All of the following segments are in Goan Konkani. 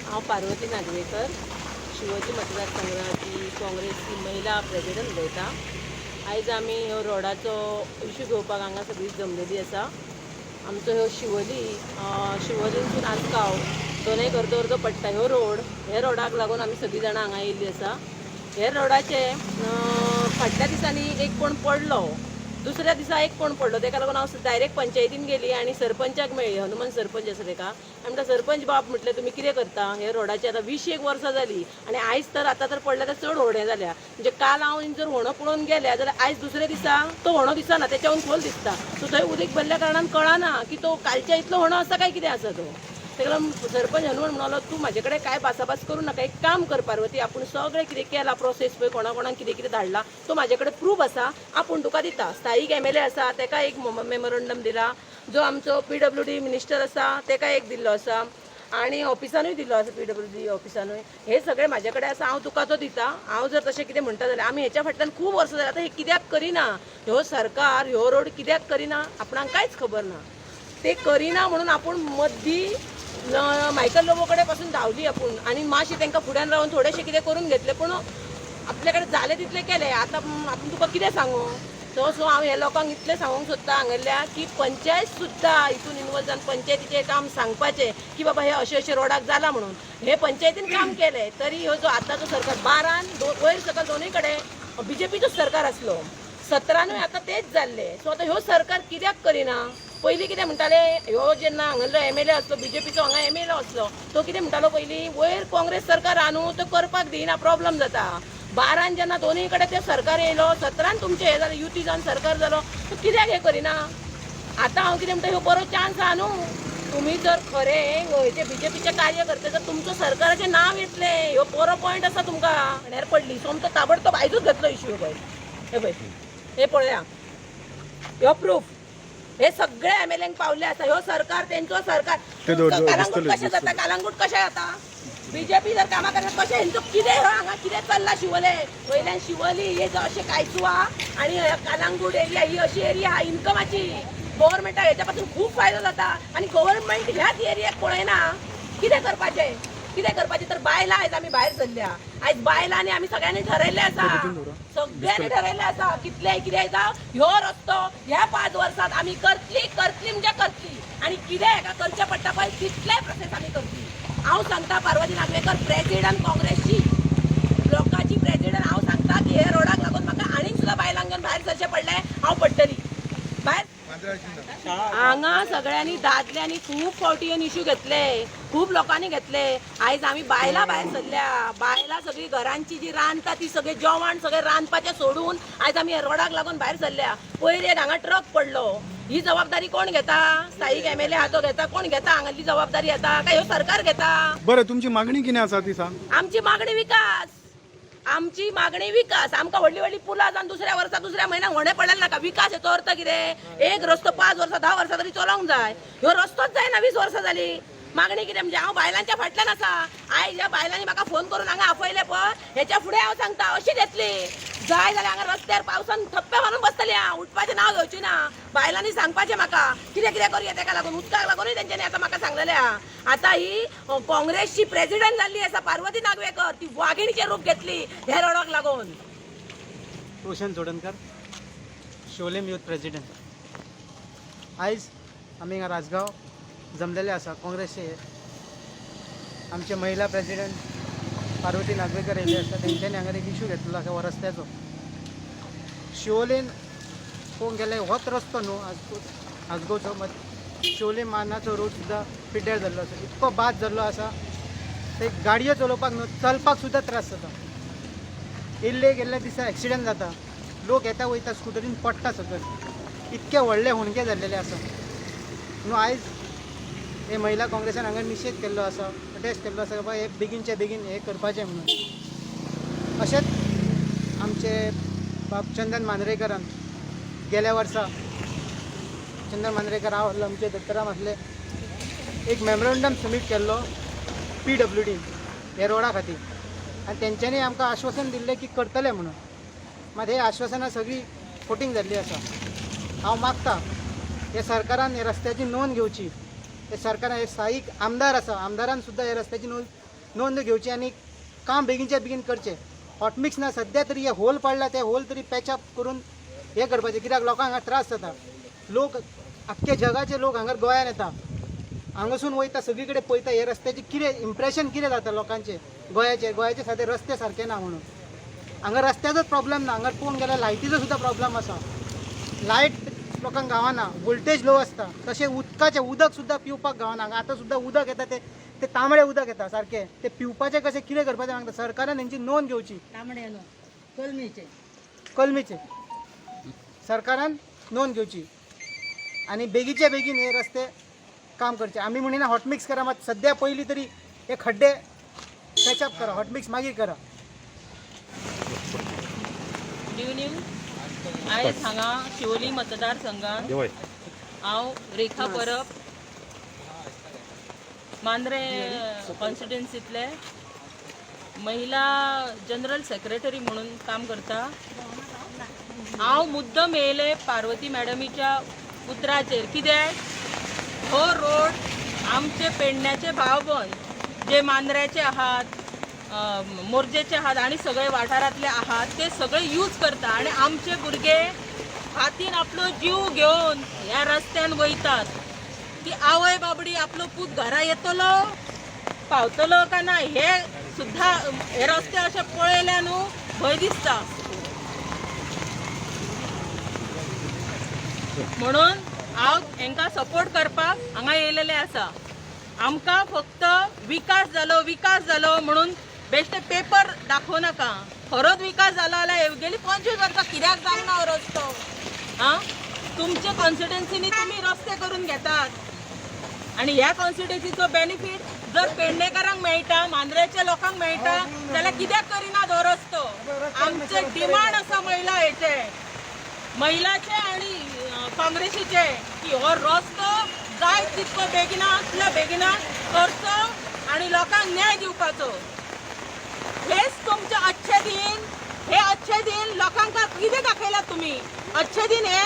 हांव पार्वती नागवेकर, शिवोली मतदारसंघाची काँग्रेसची महिला प्रेजिडंट उलयता. आयज आमी ह्यो रोडाचो इशू घेवपाक हांगा सगळीं जमलेली आसा. आमचो ह्यो शिवोली शिवोलींतसून आसगांव दोनय अर्दो अर्दो पडटा ह्यो रोड. हे रोडाक लागून आमी सगळीं जाणां हांगा येयल्ली आसा. हे रोडाचे फाटल्या दिसांनी एक कोण पडलो, दुसऱ्या दिसा एक कोण पडलो, तेका लागून हांव डायरेक्ट पंचायतीन गेली आनी सरपंचाक मेळ्ळी. हनुमान सरपंच आसा तेका. आनी म्हणटा, सरपंच बाब, म्हटलें, तुमी कितें करता? हे रोडाची आतां 20 वर्सां जाली आनी आयज तर आतां तर पडल्या तर चड होडें जाल्या. म्हणजे काल हांव जर होणो पळोवन गेल्या जाल्यार आयज दुसऱ्या दिसा तो होणो दिसना, तेच्याहून खोल दिसता. सो थंय उदीक भरल्या कारणान कळना की तो कालच्या इतलो होणो आसा काय कितें आसा तो. तेका लागून सरपंच हनुमान म्हणलो, तूं म्हाजे कडेन कांय भासाभास करूं नाका, एक काम कर पार्वती, आपूण सगळें कितें केलां प्रोसेस पळय, कोणा कोणाक कितें कितें धाडलां तो म्हाजे कडेन प्रूफ आसा, आपूण तुका दिता. स्थायीक एमएलए आसा तेका एक मेमोरंडम दिला, जो आमचो पीडब्ल्यूडी मिनिस्टर आसा तेका एक दिल्लो आसा आनी ऑफिसानूय दिल्लो आसा, पीडब्ल्यूडी ऑफिसानूय. हे सगळें म्हाजे कडेन आसा, हांव तुका तो दिता. हांव जर तशें कितें म्हणटा जाल्यार आमी हेच्या फाटल्यान खूब वर्सां जालीं. आतां हे कित्याक करिना ह्यो सरकार, ह्यो रोड कित्याक करिना आपणाक कांयच खबर ना. ते करिना म्हणून आपूण मद्दी मायकल लोबो कडेन पासून धांवली आपूण आनी मातशें तांकां फुड्यान रावन थोडेशें कितें करून घेतलें, पूण आपल्या कडेन जालें तितलें केलें. आतां आपूण तुका कितें सांगू? सो सो हांव ह्या लोकांक इतलें सांगूंक सोदता हांगेरल्या की पंचायत सुद्दां हितून इनवॉल्व जावन पंचायतीचें काम सांगपाचें की बाबा हे अशें अशें रोडाक जालां म्हणून. हे पंचायतीन काम केलें तरी ह्यो जो आतांचो सरकार 12 वयर सकयल दोनूय कडेन बीजेपीचोच सरकार आसलो, 17नूय आतां तेच जाल्ले. सो आतां ह्यो सरकार कित्याक करिना? पयलीं कितें म्हणटाले, ह्यो जेन्ना हांगेलो एमएलए आसलो बीजेपीचो, हांगा एमएलए आसलो, तो कितें म्हणटालो पयलीं, वयर काँग्रेस सरकार आहा न्हू, तो करपाक दिना, प्रॉब्लम जाता. 12 जेन्ना दोनूय कडेन ते सरकार येयलो, 17 तुमचें हें जालें, युती जावन सरकार जालो, तो कित्याक हें करिना? आतां हांव कितें म्हणटा, ह्यो बरो चान्स आहा न्हू, तुमी जर खरें गोंयचे बीजेपीचे कार्यकर्ते जर तुमचो सरकाराचें नांव येतलें, ह्यो बरो पॉयंट आसा तुमकां. म्हणल्यार पडली सो आमचो ताबडतोब आयजूच घेतलो इश्यू. पळय हे पळय, हे पळया, ह्यो प्रूफ हे सगळे एमएलएंक पावले आसा. ह्यो सरकार तेंचो सरकार. कालांगूट कशें जाता? कालांगूट कशें जाता? बीजेपी जर कामां करता कशें? हेंचो कितें हांगा कितें चल्लां शिवोले वयल्यान? शिवोली हे अशें कायचुआ आनी कालांगूट एरिया ही अशी एरिया इन्कमाची. गव्हर्मेंटाक हेच्या पासून खूब फायदो जाता आनी गव्हर्मेंट ह्याच एरियाक पळयना. कितें करपाचें? कितें करपाचें? तर बायलां आयज आमी भायर सरल्या. आयज बायलांनी आमी सगळ्यांनी ठरयल्लें आसा, सगळ्यांनी ठरयल्लें आसा, कितलें कितें जावं ह्यो रस्तो ह्या 5 वर्सांत आमी करतली, करतली म्हणजे करतली. आनी कितें हेका करचें पडटा पळय तितलें प्रोसेस आमी करतली. हांव सांगता, पार्वती नागवेकर प्रेजिडंट काँग्रेसची, लोकांची प्रेजिडंट, हांव सांगता की हे रोडाक लागून म्हाका आनीक सुद्दां बायलांक घेवन भायर सरचें पडलें, हांव पडटली भायर. हांगा सगळ्यांनी दादल्यांनी खूब फावटी येवन इश्यू घेतले, खूब लोकांनी घेतले. आयज आमी बायलां भायर सरल्या. बायलां सगळीं घरांची जी रांदता ती सगळीं जेवण सगळें रांदपाचें सोडून आयज आमी रोडाक लागून भायर सरल्या. पयर एक हांगा ट्रक पडलो, ही जबाबदारी कोण घेता? स्थायीक एमएलए हा तो घेता? कोण घेता हांगातली जबाबदारी? येता काय ह्यो सरकार घेता? बरें, तुमची मागणी कितें आसा ती सांग. आमची मागणी विकास, आमची मागणी विकास. आमकां व्हडली व्हडली पुलां जावन दुसऱ्या वर्सा दुसऱ्या म्हयन्याक होणे पडलें नाका. विकास हेचो अर्थ कितें? एक रस्तो 5 वर्सां 10 वर्सां तरी चलोवंक जाय. ह्यो रस्तोच जायना, 20 वर्सां जाली. मागणी कितें म्हणजे हांव बायलांच्या फाटल्यान आसा. आयज ह्या बायलांनी म्हाका फोन करून हांगा आपयलें पळय, हेच्या फुडें हांव सांगता अशीच येतली. जाय जाल्यार हांगा रस्त्यार पावसान थप्पे मारून बसतली हांव, उठपाचें नांव घेवची ना. बायलांनी सांगपाचें म्हाका कितें कितें करूया तेका लागून, उदकाक लागूनय तेंच्यांनी आतां म्हाका सांगलेलें आहा. आतां ही काँग्रेसची प्रेजिडंट जाल्ली आसा पार्वती नागवेकर, ती वागिणीचें रूप घेतली ह्या रोडाक लागून. रोशन चोडणकर, शिवोलेम यूथ प्रेजिडंट. आयज आमी हांगा राजगांव जमलेले आसा काँग्रेसचे. आमचे महिला प्रेजिडंट पार्वती नागवेकर येयल्ले आसा. तेंच्यांनी हांगा एक इशू घेतलेलो आसा हो रस्त्याचो. शिवोलेन पळोवंक गेल्यार होच रस्तो न्हू आजगोवचो, मात शिवोले मानाचो रोड सुद्दां पिड्ड्यार जाल्लो आसा. इतको बाद जाल्लो आसा ते गाडयो चलोवपाक न्हू, चलपाक सुद्दां त्रास जाता. येयल्ले गेल्ल्या दिसा एक्सिडंट जाता, लोक येता वयता स्कुटरीन पडटा सकयल, इतके व्हडले हुंडके जाल्लेले आसा. न्हू आयज हे महिला काँग्रेसान हांगा निशेध केल्लो आसा, प्रोटेस्ट केल्लो आसा, बाबा हे बेगीनच्या बेगीन हें करपाचें म्हणून. अशेंच आमचे बाब चंदन मांद्रेकरान गेल्या वर्सा, चंदन मांद्रेकर हांव आसलो, आमचे दत्तराम आसले, एक मेमोरंडम सबमीट केल्लो PWD हे रोडा खातीर आनी तेंच्यांनी आमकां आश्वासन दिल्लें की करतले म्हणून. मात हे आश्वासनां सगळीं फोटींग जाल्लीं आसा. हांव मागता हे सरकारान हे रस्त्याची नोंद घेवची, हे सरकारान, हे स्थायीक आमदार आसा, आमदारान सुद्दां हे रस्त्याची नोंद नोंद घेवची आनी काम बेगीनच्या बेगीन करचें. हॉटमिक्स ना सद्या तरी हे होल पडला ते होल तरी पॅचअप करून हें करपाचें, कित्याक लोकांक हांगा त्रास जाता. लोक आख्खे जगाचे लोक हांगा गोंयान येता, हांगासून वयता, सगळी कडेन पळयता हे रस्त्याचें कितें इम्प्रेशन कितें जाता लोकांचें गोंयाचें. गोंयाचे सादे रस्ते सारके ना म्हणून. हांगा रस्त्याचोच प्रॉब्लम ना, हांगा पळोवंक गेल्यार लायटीचो सुद्दां प्रॉब्लम आसा. लायट लोकांक गावना, वोल्टेज लो आसता. तशें उदकाचें, उदक सुद्दां पिवपाक गावना. हांगा आतां सुद्दां उदक येता तें तें तांबडें उदक येता सारकें, तें पिवपाचें कशें कितें करपाचें मागता. सरकारान हेंची नोंद घेवची, तांबडे न्हू, कलमीचे, कलमीचे सरकारान नोंद घेवची आनी बेगीचे बेगीन हे रस्ते काम करचे. आमी म्हणिना हॉटमिक्स करा, मात सद्या पयलीं तरी हे खड्डे पॅचअप करा, हॉटमिक्स मागीर करा. Good evening. आयज हांगा शिवोली मतदारसंघात हांव रेखा परब, मांद्रे कॉन्स्टिट्युन्सीतले महिला जनरल सेक्रेटरी म्हणून काम करता. हांव मुद्दम येयलें पार्वती मॅडमीच्या उतराचेर, कित्याक हो रोड आमचे पेडण्याचे भावबंद जे मांद्र्याचे आहात, मोरजेचे आहात आनी सगळे वाठारांतले आहात ते सगळे यूज करता आनी आमचे भुरगे हातीन आपलो जीव घेवन ह्या रस्त्यान वयतात की आवय बाबडी आपलो पूत घरा येतलो पावतलो काय ना हे सुद्दां हे रस्ते अशे पळयल्या न्हू भंय दिसता. म्हणून हांव हेंकां सपोर्ट करपाक हांगा येयलेलें आसा. आमकां फक्त विकास जालो विकास जालो म्हणून बेश्टे पेपर दाखोवं नाका. खरोच विकास जालो जाल्यार गेली 25 वर्सां कित्याक जावंक ना हो रस्तो? आं, तुमच्या कॉन्स्टिट्युन्सीनी तुमी रस्ते करून घेतात आनी ह्या कॉन्स्टिट्युन्सीचो बेनिफीट जर पेडणेकारांक मेळटा, मांद्रेच्या लोकांक मेळटा जाल्यार कित्याक करिनात हो रस्तो? आमचे डिमांड आसा महिला हेचे, महिलाचे आनी काँग्रेसीचे की हो रस्तो जाय तितको बेगिनातल्या बेगिना करचो आनी लोकांक न्याय दिवपाचो. हेच तुमचे अच्छे दिन, हे अच्छे दिन लोकांक कितें दाखयला तुमी? अच्छे दिन हे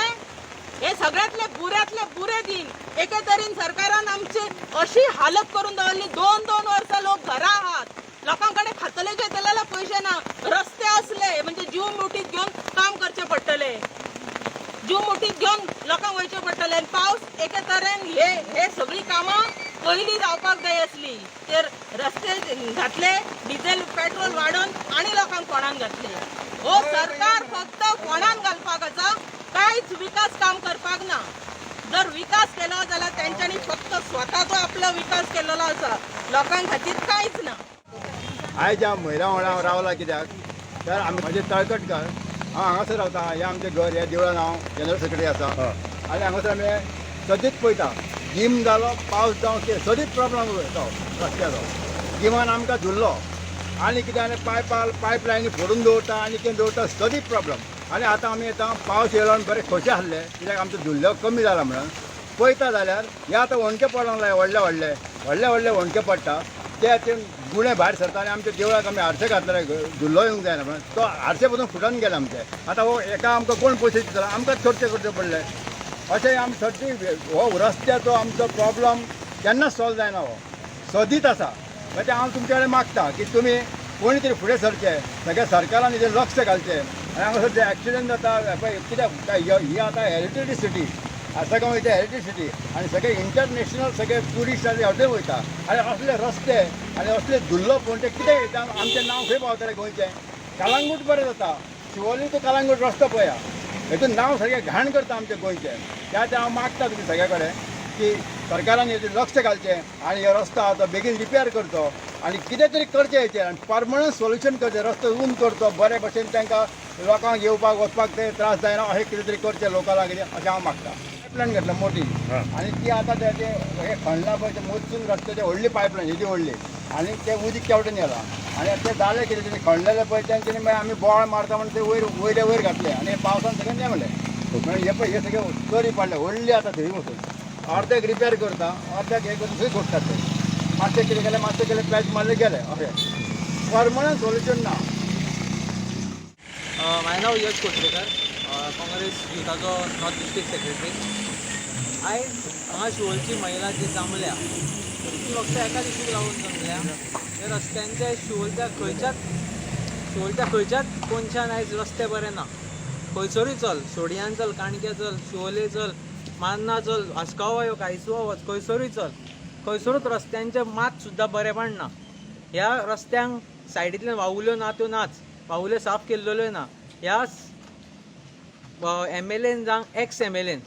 हे सगळ्यांतले बुऱ्यांतले बुरे दिन. एके तरेन सरकारान आमची अशी हालत करून दवरली, 2-2 वर्सां लोक घरा आहात, लोकां कडेन खातले जेतले जाल्यार पयशे ना, रस्ते असले म्हणजे जीव मुठीत घेवन काम करचें पडटलें, जीव मुठीत घेवन लोकांक वयचें पडटलें. आनी पावस एके तरेन हे हे सगळीं कामां पयलीं जावपाक जाय आसली, ते रस्ते घातले, डिझेल पेट्रोल वाडोवन आनी लोकांक फोंडान घातले. हो सरकार फक्त फोंडान घालपाक आसा, कांयच विकास काम करपाक ना. जर विकास केलो जाल्यार तेंच्यांनी फक्त स्वताचो आपलो विकास केलेलो आसा, लोकां खातीर कांयच ना. आयज हांव महिला वांगडा हांव रावला कित्याक तर आमी म्हजें तळकटकर, हांव हांगासर रावता. हें आमचें घर, ह्या देवळान हांव जनरल सेक्रेटरी आसा आनी हांगासर आमी सदींच पळयता, गीम जालो पावस जावं कितें सदींच प्रॉब्लम तो रस्त्याचो. गिमान आमकां धुल्लो आनी कितें आनी पायप लायनी फोडून दवरता आनी कितें दवरता, सदींच प्रॉब्लम. आनी आतां आमी येता पावस येयलो आनी बरें खोशी आसले कित्याक आमचो धुल्लो कमी जाला म्हणून. पळयता जाल्यार हे आतां होणके पडोंक लागले, व्हडले व्हडले व्हडले व्हडले होणके पडटा, ते गुणे भायर सरता आनी आमच्या देवळाक आमी आरशे घातले, धुल्लो येवंक जायना म्हणून तो आरशे पसून फुटून गेले आमचे. आतां हो एका आमकां कोण पयशे दितलो, आमकांच खर्च करचे पडले. अशें आमी सद्दी हो रस्त्याचो आमचो प्रॉब्लम केन्नाच सॉल्व जायना, हो सदींच आसा. मागीर हांव तुमचे कडेन मागता की तुमी कोणी तरी फुडें सरचें, सगळ्या सरकारान हेजेर लक्ष घालचें. आनी हांगासर जे एक्सिडंट जाता पळय कित्याक, ही आतां हेरिटेज सिटी, आसगांव इथे हेरिटेज सिटी आनी सगळे इंटरनॅशनल सगळे ट्युरिस्ट आनी हॉटेल वयता आनी असले रस्ते आनी असले धुल्लो पळोवन ते कितें आमचें नांव खंय पावतलें गोंयचें? कलांगूट बरें जाता, शिवोली टू कलांगूट रस्तो पळया, हेतून नांव सारकें घाण करता आमचें गोंयचें. त्या खातीर हांव मागता तुमी सगळे कडेन की सरकारान हेजेर लक्ष घालचें आनी हो रस्तो आहा तो बेगीन रिपेर करचो. आनी कितें तरी करचें हेचेर आनी परमनंट सोल्युशन करचें. रस्तो उंच करचो बरे भशेन, तांकां लोकांक येवपाक वचपाक ते त्रास जायना अशें कितें तरी करचें लोकलाक अशें हांव मागता. पायपलायन घेतल्या मोठी आनी ती आतां ते हे खणला पळय ते मदसून रस्त्याची व्हडली पायपलायन हेजी व्हडली आनी ते उदीक तेवटेन गेलां आनी ते जालें कितें तेणी खणलेलें पळय तेंच्यांनी मागीर आमी बोवाळ मारता म्हणून ते वयर वयले वयर घातले आनी पावसान सगळें नेमलें. म्हणून हे पळय हे सगळे चरी पडले व्हडली आतां थंय वचून अर्द्याक रिपेर करता अर्द्याक हे करून थंय सोडटात ते मातशें कितें केलें मातशें केलें पॅच मारले गेले अशें परमनंट सोल्युशन ना. म्हाजें नांव यश कोचरेकर, काँग्रेस युथाचो नॉर्थ डिस्ट्रिक्ट सेक्रेटरी. आयज हांगा शिवोलची महिला जी जमल्या ती फक्त एकाच इशूक लागून जमल्या, ते रस्त्यांचे. शिवोलच्या खंयच्याच कोनशान आयज रस्ते बरे ना. खंयसरूय चल, सोडयान चल, काणक्या चल, शिवोले चल, मान्ना चल, आसगांवा यो, कायसुवा वच, खंयसरूय चल, खंयसरूच रस्त्यांचे मात सुद्दां बरेपण ना. ह्या रस्त्यांक सायडींतल्यान वावुल्यो ना त्यो नाच, वावुल्यो साफ केल्ल्यो ना. ह्या एम एल एन जावं एक्स एम एल एन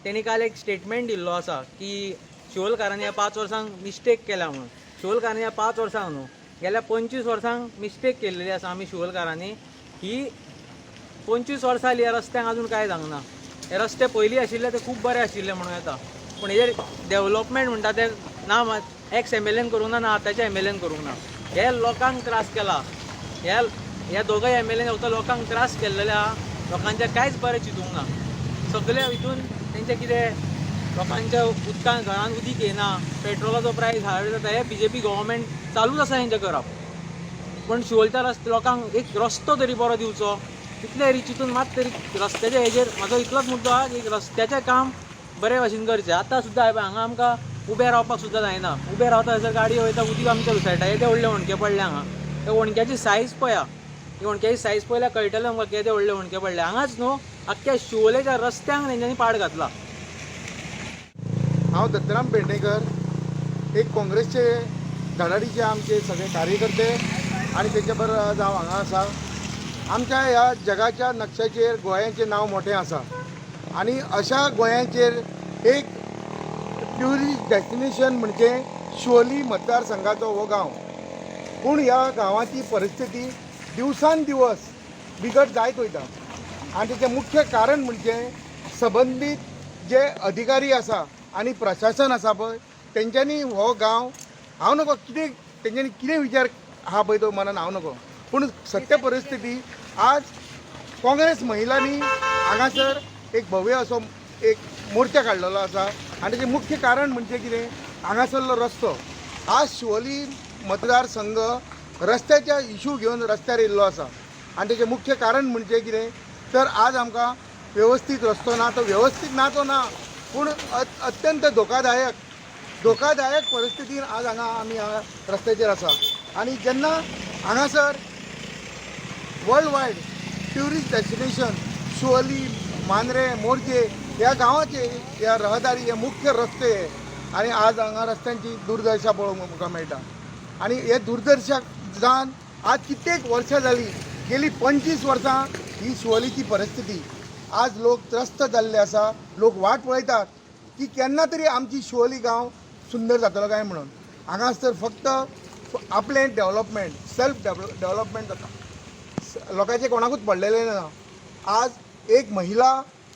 तेणी काल एक स्टेटमेंट दिल्लो आसा की शिवोलकारांनी ह्या 5 वर्सांक मिस्टेक केल्या म्हणून. शिवोलकारांनी ह्या 5 वर्सांक न्हू, गेल्या 25 वर्सांक मिस्टेक केल्लेली आसा आमी शिवोलकारांनी. ही 25 वर्सां जाली ह्या रस्त्यांक अजून कांय जावंक ना. हे रस्ते पयलीं आशिल्ले ते खूब बरे आशिल्ले म्हणूं येता, पूण हेजेर डेवलपमेंट म्हणटा ते ना एक्स एम एल एन करूंक ना, ना आतांच्या एम एल एन करूंक ना. हे लोकांक त्रास केला. ह्या ह्या दोगांय एम एल एन फक्त लोकांक त्रास केल्लेले आहा. लोकांचें कांयच बरें चिंतूंक ना. सगळे हितून तेंचें कितें लोकांच्या उदकान घरान उदीक येना, पेट्रोलाचो प्रायस हायर जाता, हे बीजेपी गव्हर्मेंट चालूच आसा हेंचें करप. पूण शिवोलच्या रस्ते लोकांक एक रस्तो तरी बरो दिवचो तितलें तरी चिंतून मात तरी रस्त्याच्या हेजेर म्हाजो इतलोच मुद्दो आहा की रस्त्याचें काम बरे भाशेन करचें. आतां सुद्दां हें पळय हांगा आमकां उबें रावपाक सुद्दां जायना. उबें रावता थंयसर गाडी वयता, उदीक आमच्या घुसळटा. येदे व्हडले होणके पडले हांगा. त्या होणक्याची सायज पळया. ही होणक्याची सायज पळयल्यार कळटलें आमकां केदे व्हडले होणके पडले. हांगाच न्हू, आख्ख्या शिवोलेच्या रस्त्यांक तेंच्यांनी पाड घातला. हांव दत्तराम पेडणेकर, एक काँग्रेसचे धडाडीचे आमचे सगळे कार्यकर्ते आनी तेचे बरोबर आज हांव हांगा आसा. आमच्या ह्या जगाच्या नक्षाचेर गोंयाचें नांव मोठें आसा आनी अशा गोंयाचेर एक ट्युरिस्ट डेस्टिनेशन म्हणजे शिवोली मतदारसंघाचो हो गांव. पूण ह्या गांवाची परिस्थिती दिवसान दिवस बिगट जायत वयता आनी तेचें मुख्य कारण म्हणजे संबंदीत जे अधिकारी आसा आनी प्रशासन आसा पळय, तेंच्यांनी हो गांव हांव नको कितें तेंच्यांनी कितें विचार आहा पळय तो मनान हांव नको, पूण सत्य परिस्थिती आज काँग्रेस महिलांनी हांगासर एक भव्य असो एक मोर्चा काडलेलो आसा आनी तेचें मुख्य कारण म्हणजे कितें, हांगासरलो रस्तो. आज शिवोली मतदारसंघ रस्त्याच्या इशू घेवन रस्त्यार येयल्लो आसा आनी तेचें मुख्य कारण म्हणजे कितें तर आज आमकां वेवस्थीत रस्तो ना. तो वेवस्थीत ना तो ना, पूण अत्यंत धोकादायक धोकादायक परिस्थितीन आज हांगा आमी हांगा रस्त्याचेर आसा. आनी जेन्ना हांगासर world wide tourist destination Siolim, Mandrem, Morjim ह्या गांवाचे ह्या रहदारी हे मुख्य रस्ते आनी आज हांगा रस्त्यांची दुर्दशा पळोवंक आमकां मेळटा. आनी हे दुर्दशा जावन आज कित्येक वर्सां जालीं, गेली 25 वर्सां ही शिवोलीची परिस्थिती. आज लोक त्रस्त जाल्ले आसा. लोक वाट पळयतात की केन्ना तरी आमची शिवोली गांव सुंदर जातलो काय म्हणून. हांगासर फक्त आपलें डेवलपमेंट, सेल्फ डेवलपमेंट जाता, लोकांचें कोणाकूच पडलेलें ना. आज एक महिला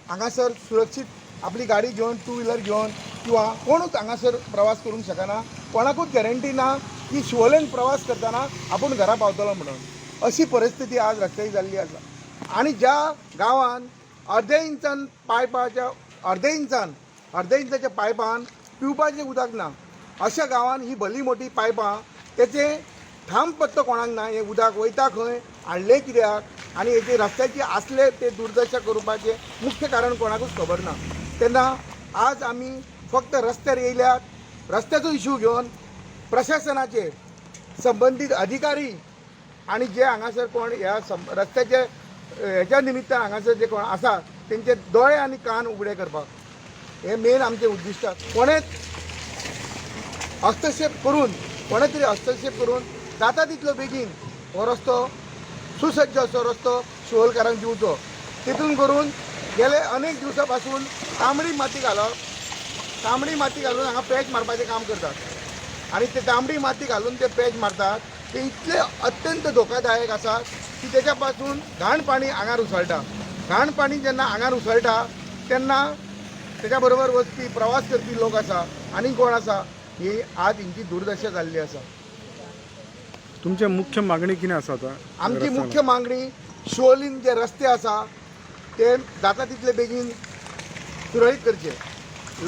हांगासर सुरक्षीत आपली गाडी घेवन, टू व्हिलर घेवन किंवा कोणूच हांगासर प्रवास करूंक शकना. कोणाकूच गॅरंटी ना की शिवोलेन प्रवास करतना आपूण घरा पावतलो म्हणून. अशी परिस्थिती आज रस्त्याची जाल्ली आसा. आनी ज्या गांवान अर्दे इंचान पायपाच्या अर्दे इंचाच्या पायपान पिवपाचें उदक ना, अशा गांवान ही भली मोठी पायपां तेचें ठाम पत्तो कोणाक ना. हें उदक वयता खंय, हाडलें कित्याक आनी हेजे रस्त्याची आसले ते दुर्दशा करपाचें मुख्य कारण कोणाकूच खबर ना. तेन्ना आज आमी फक्त रस्त्यार येयल्यात रस्त्याचो इशू घेवन प्रशासनाचेर, संबंदीत अधिकारी आनी जे हांगासर कोण ह्या रस्त्याचे हेच्या निमित्तान हांगासर जे कोण आसा तेंचे दोळे आनी कान उगडे करपाक हे मेन आमचें उद्दिश्ट. कोणेच हस्तक्षेप करून, कोणे तरी हस्तक्षेप करून जाता तितलो बेगीन हो रस्तो सुसज्ज असो रस्तो शिवोलकारांक दिवचो. तितून करून गेले अनेक दिवसां पासून तांबडी माती घालप, तांबडी माती घालून हांगा पॅच मारपाचें काम करतात. आनी ते तांबडी माती घालून ते पॅच मारतात. ते इतले अत्यंत धोकादायक आसा की तेच्या पासून घाण पाणी आंगार उसळटा. घाण पाणी जेन्ना आंगार उसळटा तेन्ना तेच्या बरोबर वचपी प्रवास करपी लोक आसा आनी कोण आसा, ही आज हेंची दुर्दशा जाल्ली आसा. तुमचे मुख्य मागणी कितें आसा आतां? आमची मुख्य मागणी, शिवोलीन जे रस्ते आसा ते जाता तितले बेगीन सुरळीत करचे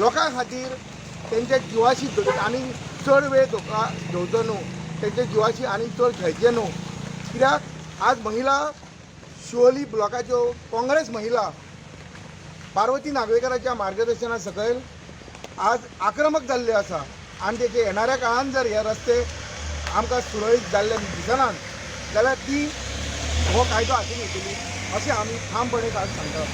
लोकां खातीर. तेंच्या जिवाशी आनी चड वेळ धोका घेवचो न्हू, तेंच्या जिवाशी आनी चड खेळचें न्हू. कित्याक आज महिला शिवोली ब्लॉकाच्यो काँग्रेस महिला पार्वती नागवेकराच्या मार्गदर्शना सकयल आज आक्रमक जाल्ले आसा आनी तेचे येणाऱ्या काळान जर हे रस्ते आमकां सुरळीत जाल्ले दिसनात जाल्यार ती हो कायदो हातीन घेतली अशें आमी ठामपणे आज सांगता.